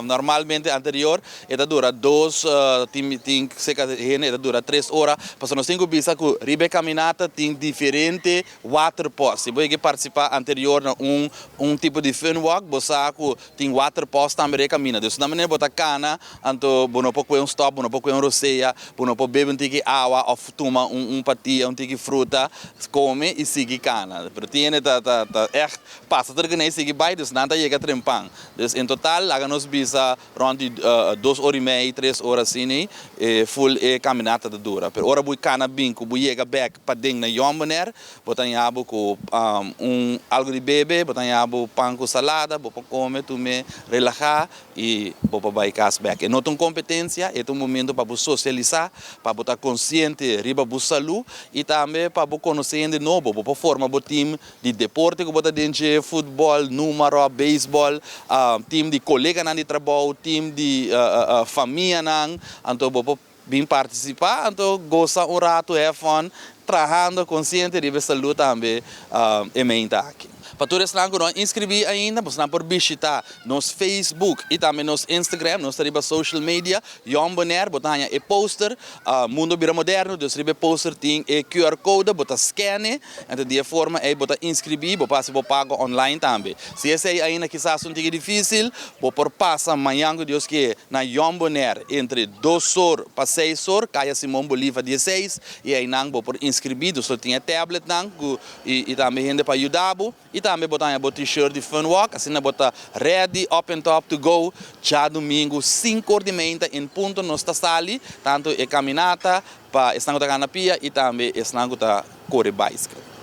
Normalmente anterior e ta dura dos, tin tin cerca hende e ta dura 3 ora, pasobra nos tin cu bisa cu riba e caminata tin diferente waterpost. Si bo yega participa anterior na un tipo di fun walk, bo sa cu tin waterpost tambe riba e camina. Dus na manera bo ta cana, anto bo no por coge un stop, bo no por coge un rosea, bo no por bebe un tiki awa of tuma un patia, un tiki fruta, come y sigui cana. Pero tin ta echt pasa tur cu sigui bay, dus nan ta yega trempan. Dus in total, laga nos bisa rond di 2 ora y mei, 3 ora asina, full e caminata ta dura. Pero ora bo cana bin, cu bo yega back paden na Jong Bonaire, bo ta haya cu un algo di bebe, bo ta haya pan cu salada, bo por come, tuma, relaxa y bo por bay cas back. E no ta un competencia, e ta un momento pa socialisa, pa ta consciente riba bo salud y tambe pa conoce hende nobo, pa forma un team di deporte cu bo ta den, futbol, numero, baseball, team di coleganan di trabou, team di famianan, anto bo por bin participa, anto goza un rato, have fun, trahando consciente di salud tambe e meta aki. Pa tur esnan cu no a inscribi ainda, bo por bishita nos Facebook y tambe nos Instagram, nos riba social media, Jong Bonaire, bo ta haya e poster, Mundo Bira Moderno, dus riba poster tin e QR code, bo ta scan, anto di forma ey bo ta inscribi, bo pasa bo pago online tambe. Si esey ainda kisas un tiki dificil, bo por pasa mañan, cu Dios kier, na Jong Bonaire entre 2 or pa 6 or, Caya Simon Bolivar 16, y eynan bo por inscribi, dus tin e tablet nan, y tambe hende pa yuda y tambe bo ta haya t-shirt di Fun Walk, asina bo ta ready, up and top to go, diadomingo, 5 or di mainta en punto nos ta sali, tanto e caminata pa esnan cu ta cana pia y tambe esnan cu ta core bicycle.